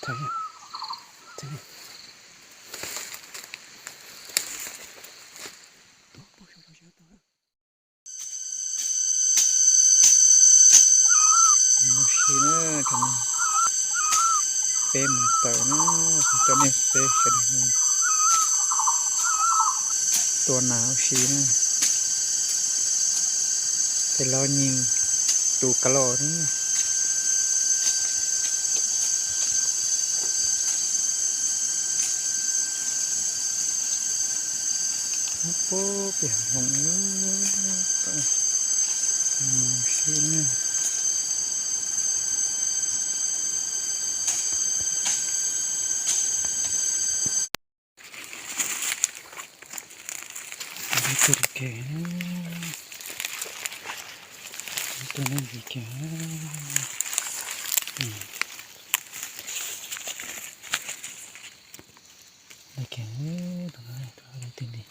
Ua si na, peb mus tawm na, coj nej peb sawv daws tua nas ua si na. Peb los nyeem tus kav loj na. Puag pem hav zoov mus si na. Tus li ke, tus li ke, li ke, tus no tus li ti li.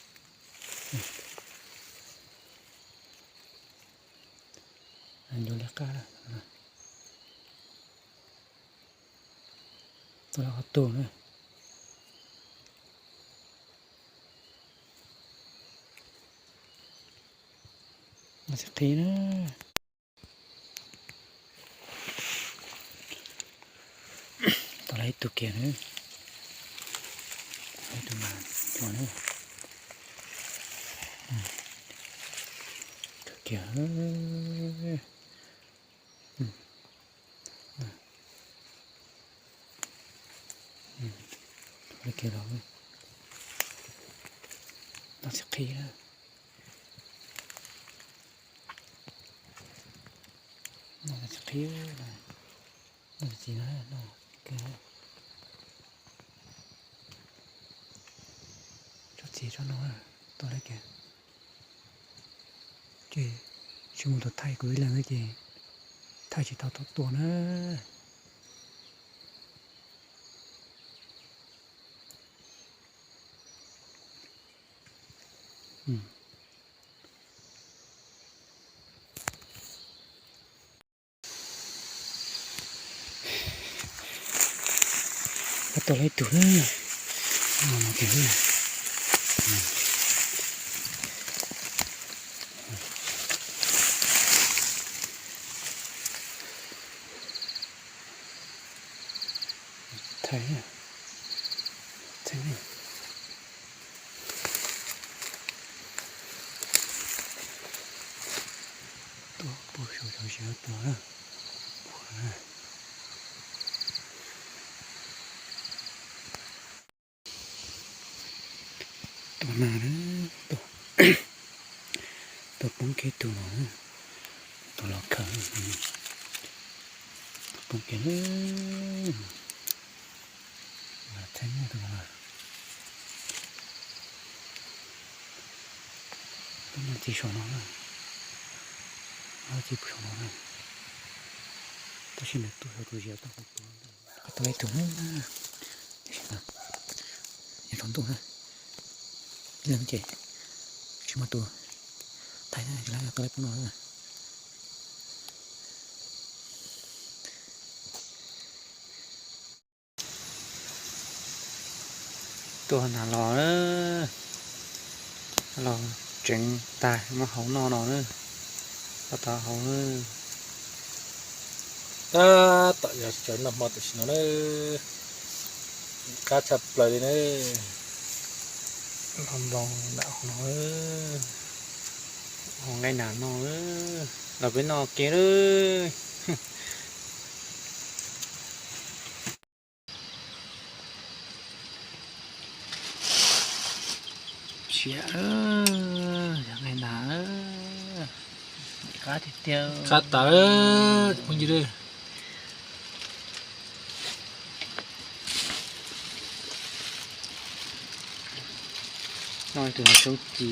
Ncu li qab, tus los qhov tus na. Mas tsis qhib na. Tau lawm ib tug kiag na. Ib tug mas cua na. Kiag. Kiag los. Noj tsis qhib. Noj tsis qhib. Noj tsis na, noj kiag. Tso txiv tso no, tau lawm kiag. Ces tsis mus tau thaij kuv ib leeg na ces thaij tsis tau thaum tua na. Tau lawm ib tug na. Thaij, thaij. Tuaj puag saum cov tsev tuag na. Tuaj na, tuaj poob kiag tus no, tus los khaws, poob kiag na. Thaij tus no, tsis saum no na, tsis saum no na, tab sis nws tuaj saum tus ziav tau kuv tua. Tau ib tug na, nyob rau ntuj na, leej ces tsis muaj tus thaij na, tau ib poob no na. Tuaj nas los, los tseev tag muab hau noj no na. Tab tom hau na. Tab tom yog sawv noj hmo tam sim no na. Qab tshaj plaws li na. Noj nploos nram hauv no, hau nqaij nas no, los peb noj ke na. Siab, yog nqaij nas, qab tiag tiag. Qab tas, phooj ywg. Noj tus sub ci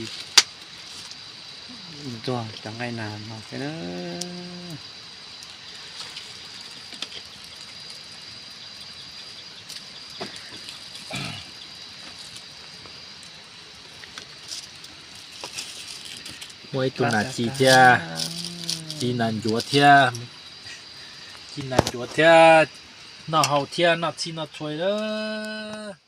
ntxuag cov nqaij nas no thiab na. Muaj ib tug nas ci thiab, ci nas ncuav thiab, ci nas ncuav thiab, Noj haus thiab noj txhij noj txhua lawm.